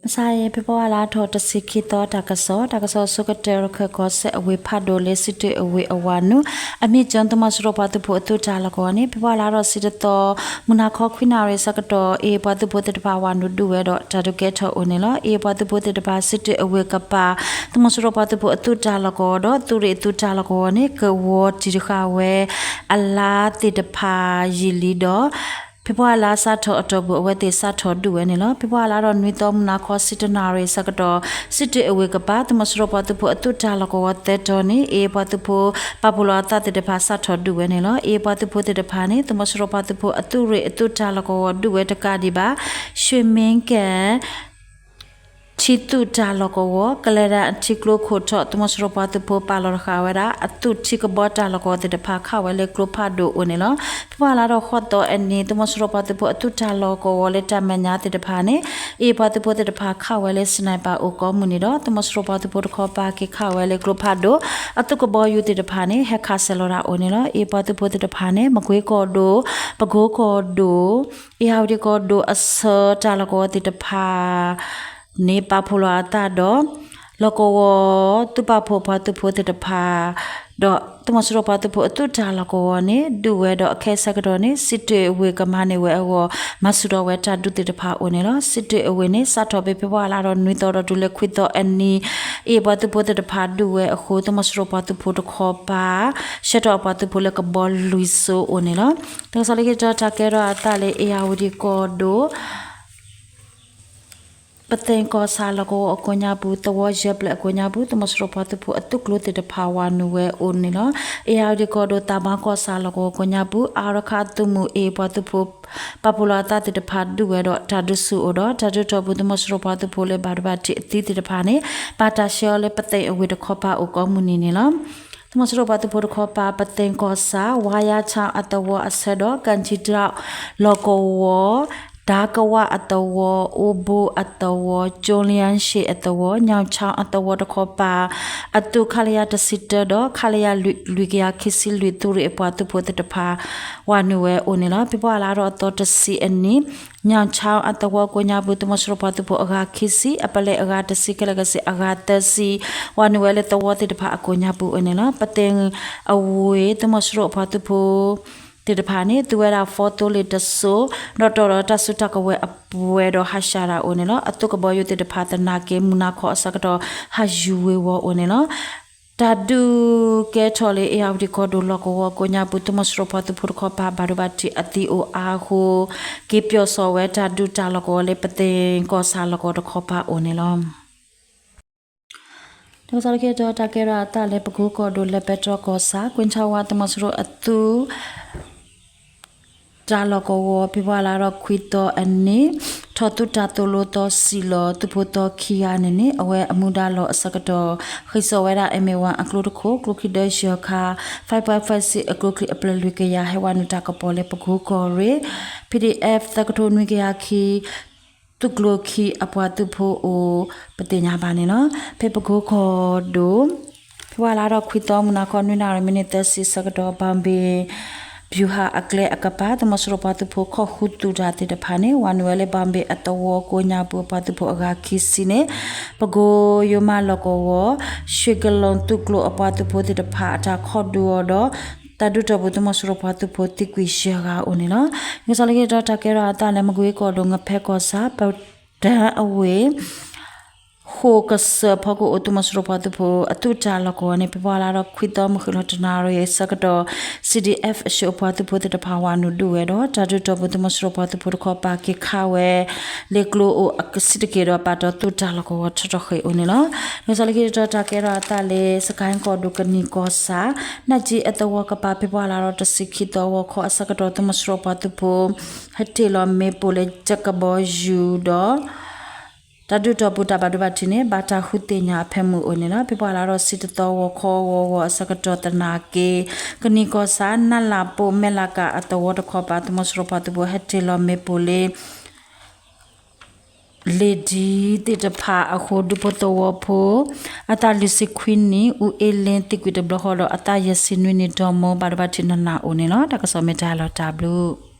မဆါအံၤ ဖဲပှၤလါထီၣ်တဆံခံသီတၢ်ကစီၣ်, တၢ်ကစီၣ်ဆိကတၢၢ် ရခၢၣ်ကီၢ်စဲၣ်အဝ့ၢ်ဖးဒိၣ်လၢ စံးတ့ၢ်အဝ့ၢ်အဝၤနုာ် အမံၤကၠၢ သုးမီၤစိရိၤပှၤသုးဖိအသုးတၢ်လီၢ်ကဝီၤန့ၣ် ဖဲပှၤလါထီၣ်တဆံတသီ မုၢ်နၤခီခွံနၣ်ရံၣ်ဆၢကတီၢ် အ့ၣ် ပှၤသုးဖိသ့ၣ်တဖၣ်ဝၤနုာ်ဒုးဝဲဒီး တၢ်ဒုးကဲထီၣ်အိၣ်န့ၣ်လီၤ. အ့ၣ် ပှၤသုးဖိသ့ၣ်တဖၣ် စံးတ့ၢ်အဝ့ၢ်ကပၤ သုးမီၤစိရိၤပှၤသုးဖိအသုးတၢ်လီၢ်ကဝီၤဒီး သုးရ့ၣ်အသုးတၢ်လီၢ်ကဝီၤန့ၣ် ကဝီၤတံၢ်တဃာ်ဝဲ အလါသ့ၣ်တဖၣ်ယံာ်လံဒီး ဖဲပှၤလါစးထီၣ်အတီၢ်ပူၤ အဝဲသ့ၣ်စးထီၣ်ဒုးဝဲန့ၣ်လီၤ. ဖဲပှၤလါထီၣ်နွံသီ မုၢ်နၤခီဆံတနၣ်ရံၣ်ဆၢကတီၢ် စံးတ့ၢ်အဝ့ၢ်ကပၤ သုးမီၤစိရိၤပှၤသုးဖိအသုးတၢ်လီၢ်ကဝီၤသၢတီၤန့ၣ် အ့ၣ် ပှၤသုးဖိ ပာ်ဖှိၣ်လီၤအသးသ့ၣ်တဖၣ် စးထီၣ်ဒုးဝဲန့ၣ်လီၤ. အ့ၣ် ပှၤသုးဖိသ့ၣ်တဖၣ်န့ၣ် သုးမီၤစိရိၤပှၤသုးဖိအသုးရ့ၣ်အသုးတၢ်လီၢ်ကဝီၤဒုးဝဲတကးဒံးဘၣ် ရွှေမင်းက ထံသုးတၢ်လီၢ်ကဝီၤ ကလဲၤဒၣ်ထံကျိခိၣ်ထီၣ် သုးမီၤစိရိၤပှၤသုးဖိပာ်လီၤတဃာ်ဝဲဒၣ် အသုးထံကဘီတၢ်လီၢ်ကဝီၤသ့ၣ်တဖၣ် ခးဝဲလၢကျိဖးဒိၣ်အိၣ်န့ၣ်လီၤ. ဖဲပှၤလါထီၣ်ဃိးသီအနံၤ သုးမီၤစိရိၤပှၤသုးဖိအသုးတၢ်လီၢ်ကဝီၤလၢတၢ်မဲာ်ညါသ့ၣ်တဖၣ်န့ၣ် အ့ၣ် ပှၤသုးဖိသ့ၣ်တဖၣ်ခးဝဲလၢ sniper အိၣ်ကိးမုၢ်နံၤဒီး သုးမီၤစိရိၤပှၤသုးဖိတခီပၤက့ၤခးဝဲလၢကျိဖးဒိၣ် အသုးကဘီယူၤသ့ၣ်တဖၣ်န့ၣ် ဟဲခးဆဲးလီၤတၢ်အိၣ်န့ၣ်လီၤ. အ့ၣ် ပှၤသုးဖိသ့ၣ်တဖၣ်န့ၣ် မကွ့ကီၢ်ဒိၣ် ပကိကီၢ်ဒိၣ် အ့ၣ်ယၣ်ဝတံၣ်ကီၢ်ဒိၣ်အဆၢတၢ်လီၢ်ကဝီၤသ့ၣ်တဖၣ်န့ၣ် ပာ်ဖှိၣ်လီၤအသးဒီး လီၢ်ကဝီၤ သုးပာ်ဖှိၣ်ပှၤသုးဖိသ့ၣ်တဖၣ် ဒီးသုးမီၤစိရိၤပှၤသုးဖိအသုးတၢ်လီၢ်ကဝီၤန့ၣ် ဒုးဝဲဒီးအခဲအံၤဆၢကတီၢ်န့ၣ် စံးတ့ၢ်အဝ့ၢ်ကမၤန့ၢ်ဝဲအဂီၢ် မၤဆူၣ်ထီၣ်ဝဲတၢ်ဒုးသ့ၣ်တဖၣ်အိၣ်န့ၣ်လီၤ. စံးတ့ၢ်အဝ့ၢ်န့ၣ် စးထီၣ်ဖဲဖဲပှၤလါထီၣ်နွံသီဒီးတုၤလၢခွံသီအနံၤ အ့ၣ် ပှၤသုးဖိသ့ၣ်တဖၣ်ဒုးဝဲအဃိ သုးမီၤစိရိၤပှၤသုးဖိတခီပၤ ဆှၢထီၣ်အပှၤသုးဖိလၢကဘီလွံၢ်စိအိၣ်န့ၣ်လီၤ. တၢ်ကစီၣ်လၢခံတတီၤ တၢ်ကဲထီၣ်အသးလၢ အ့ၣ်ယၣ်ဝတံၣ်ကီၢ်ဒိၣ် ပသ့ၣ်ကီၢ်ဆၣ်လီၢ်ကဝီၤအကိးညါပူၤ သဝီယဲၢ်ဖျၢၣ်အကိးညါပူၤ သုးမီၤစိရိၤပှၤသုးဖိအသုးကျိၤသ့ၣ်တဖၣ်ဝၤနုာ်ဝဲအိၣ်န့ၣ်လီၤ. အ့ၣ်ယၣ်ဝတံၣ်ကီၢ်ဒိၣ် သးဘါကီၢ်ဆၣ်လီၢ်ကဝီၤကိးညါပူၤ အါရခၣ်သုးမုၢ် အ့ၣ် ပှၤသုးဖိ ပာ်ဖှိၣ်လီၤအသးသ့ၣ်တဖၣ်ဒုးဝဲဒီးတၢ်ဒုးဆူၣ်အိၣ်ဒီး တၢ်ဒုးတီၢ်ပူၤ သုးမီၤစိရိၤပှၤသုးဖိလၢဘၣ်ဒိဘၣ်ထံးအသံသ့ၣ်တဖၣ်န့ၣ် ဘၣ်တၢ်ဆှၢအီၤလၢပသ့ၣ်အဝ့ၢ်တခီပၤအိၣ်ကိးမုၢ်နံၤန့ၣ်လီၤ. သုးမီၤစိရိၤပှၤသုးဖိတခီပၤ ပသ့ၣ်ကီၢ်ဆၣ် ဝါယါချောင်းအသဝီအဆၢဒီး ကၣ်ကၠံတြီလီၢ်ကဝီၤ ဒါကဝၣ်အသဝီ အိဘိအသဝီ ကၠိလၢၡ့အသဝီ ညောင်ချောင်းအသဝီတခီပၤ အသုး ခလရ တဆံတၢဒီး ခလရ လွံၢ်ကယၤခံဆံလွံၢ် သုးရ့ၣ်အပှၤသုးဖိသ့ၣ်တဖၣ် ဝၤနုာ်ဝဲအိၣ်န့ၣ်လီၤ. ဖဲပှၤလါထီၣ်အသီတဆံအနံၤ ညောင်ချောင်းအသဝီကိးညါပူၤ သုးမီၤစိရိၤပှၤသုးဖိအဂၤခံဆံ အပလဲအဂၤတဆံ ခဲလၢာ်ကစ့ၢ်အဂၤသၢဆံ ဝၤနုာ်ဝဲလၢသဝီသ့ၣ်တဖၣ်အကိးညါပူၤအိၣ်န့ၣ်လီၤ. ပသ့ၣ်အဝ့ၢ် သုးမီၤစိရိၤအပှၤသုးဖိ သ့ၣ်တဖၣ်န့ၣ် သူဝဲဒၣ် four သိလ့ၣ်တစိၤ ဒီးတီၢ်ဒီးတၢ်စုတၢ်ကဝဲၤအပှဲၤဒီးဟးဆှဲးတၢ်အိၣ်န့ၣ်လီၤ. အသုးကဘီယူၤသ့ၣ်တဖၣ်သနာ်က့ မုၢ်နၤခီအဆၢကတီၢ် ဟးယူၤဝ့ၤဝီၤအိၣ်န့ၣ်လီၤ. တၢ်ဒုးကဲထီၣ်လၢ အ့ၣ်ယၣ်ဝတံၣ်ကီၢ်ဒိၣ်လီၢ်ကဝီၤကိးညါပူၤ သုးမီၤစိရိၤပှၤသုးဖိတခီပၤ ဘၣ်ဒိဘၣ်ထံးအသံအိၣ်အါအဃိ က့ၤပျီၢ်စီၣ်ဝဲတၢ်ဒုးတၢ်လီၢ်ကဝီၤလၢ ပသ့ၣ်ကီၢ်ဆၣ်လီၢ်ကဝီၤတခီပၤအိၣ်န့ၣ်လီၤ. တၢ်ကစီၣ်လၢခံတတီၤ တၢ်ကဲထီၣ်အသးလၢ ပကိကီၢ်ဒိၣ် လဲၤပဲတြီကီၢ်ဆၣ် ကွ့ၢ်ထီဝါ သုးမီၤစိရိၤအသုး တၢ်လီၢ်ကဝီၤ ဖဲပှၤလါထီၣ်ခွံသီအနံၤ ထီၣ်သုးတၢ်သိၣ်လိသီစံၣ်လီၤ သုးဖိသီခံဂၤန့ၣ်န့ၣ် အဝဲအမူဒါလီၤအဆၢကတီၢ် ဃ့ၢ်စိာ်ဝဲဒၣ် M A one အကျိတခိၣ် ကျိချံဒၢယဲၢ်ခါ five point five six အကျိချံအဖျၢၣ်လွံၢ်ကယၤ ဟဲဝၤနုာ်တၢ်ကပီၤလၢ ပကိကီၢ်ရ့ၣ် P D F သၢကထိနွံကယၤခံ သုးကျိၤခံအပှၤသုးဖိအိၣ် ပသ့ၣ်ညါဘၣ်န့ၣ်လီၤ. ဖဲပကိကီၢ်ဒိၣ် ဖဲပှၤလါထီၣ်ခွံသီ မုၢ်နၤခီ နွံနၣ်ရံၣ် မံးနံးသၢဆံဆၢကတီၢ် ဘၣ်ဘ့ၣ် ဗျူဟာအကျဲအကပၤ သုးမီၤစိရိၤပှၤသုးဖိ ခိးဃုသူၣ်တၢ်သ့ၣ်တဖၣ်န့ၣ် ဝၤနုာ်ဝဲလၢ ဘၣ်ဘ့ၣ်အသဝီကိးညါပူၤ အပှၤသုးဖိအဂၤခံဆံန့ၣ် ပကိယိၤမးလီၢ်ကဝီၤ ရွှေကလုံသုးကျိၤအပှၤသုးဖိသ့ၣ်တဖၣ် အတၢ်ခိးဒုးအီၤဒီး တၢ်ဒုးတီၢ်ပူၤ သုးမီၤစိရိၤပှၤသုးဖိသံကွံာ်ယဲၢ်ဂၤအိၣ်န့ၣ်လီၤ. တၢ်ကစီၣ်လၢခံတတီၤ တၢ်ကဲထီၣ်အသးလၢ မကွ့ကီၢ်ဒိၣ် ငဖဲကီၢ်ဆၣ် ပတၢ်အဝ့ၢ် ဃိၣ်ကစၢၢ်ဖီကအိၣ် သုးမီၤစိရိၤပှၤသုးဖိ အသုးတၢ်လီၢ်ကဝီၤန့ၣ် ဖဲပှၤလါထီၣ်ခွံသီ မုၢ်ဃ့ၢ်လီၤတနၣ်ရံၣ်အဆၢကတီၢ် C D F အပှၤသုးဖိသ့ၣ်တဖၣ် ဝၤနုာ်ဒုးဝဲဒီး တၢ်ဒုးတီၢ်ပူၤ သုးမီၤစိရိၤပှၤသုးဖိတခီပၤ က့ၤခးဝဲ လ့ကျိအိၣ်အကဆံးတက့ၢ်ဒီး ပာ်တီၢ်သုးတၢ်လီၢ်ကဝီၤထီထီၣ်ဃ့ၢ်အိၣ်န့ၣ်လီၤ. တၢ်ကစီၣ်လၢခံတတီၤ တၢ်ကဲထီၣ်အသးလၢ စကဲၣ်ကီၢ်ဒိၣ် ကနံၣ်ကီၢ်ဆၣ် နၢ်ကၠံအသဝီကပၤ ဖဲပှၤလါထီၣ်တဆံခံသီ ဂီၤခီအဆၢကတီၢ် သုးမီၤစိရိၤပှၤသုးဖိ ဟဲတ့ၢ်လီၤမ့ၣ်ပိၢ်လၢ ကၠဲးကဘီယူၤဒီး တၢ်ဒုးတီၢ်ပူၤတၢ်ဘၣ်ဒိဘၣ်ထံးန့ၣ် ဘၣ်တၢ်ဃုသ့ၣ်ညါအဖၢမုၢ်အိၣ်န့ၣ်လီၤ. ဖဲပှၤလါထီၣ်ဆံတသီ ဂီၤခီဂီၤဂီၤအဆၢကတီၢ်သနာ်က့ ကနံၣ်ကီၢ်ဆၣ် နၢ်လၣ်ပိၢ်မဲၢ်လးကၤအသဝီတခီပၤ သုးမီၤစိရိၤပှၤသုးဖိ ဟဲတ့ၢ်လီၤမ့ၣ်ပိၢ်လၢ လ့ၣ်ဒံသ့ၣ်တဖၣ်အဃိ ဒူဖိသဝီဖိ အသးလွံၢ်ဆံခွံနံၣ် အူအ့လ့သံကွံာ်တဘျီဃီဒီး အသးယဲၢ်ဆံနွံနံၣ် ဒီမါ ဘၣ်ဒိဘၣ်ထံးနးနးအိၣ်န့ၣ်လီၤ. တၢ်ကစီၣ်မ့ၢ်တၢ်လီၤတၢ်ဘျုး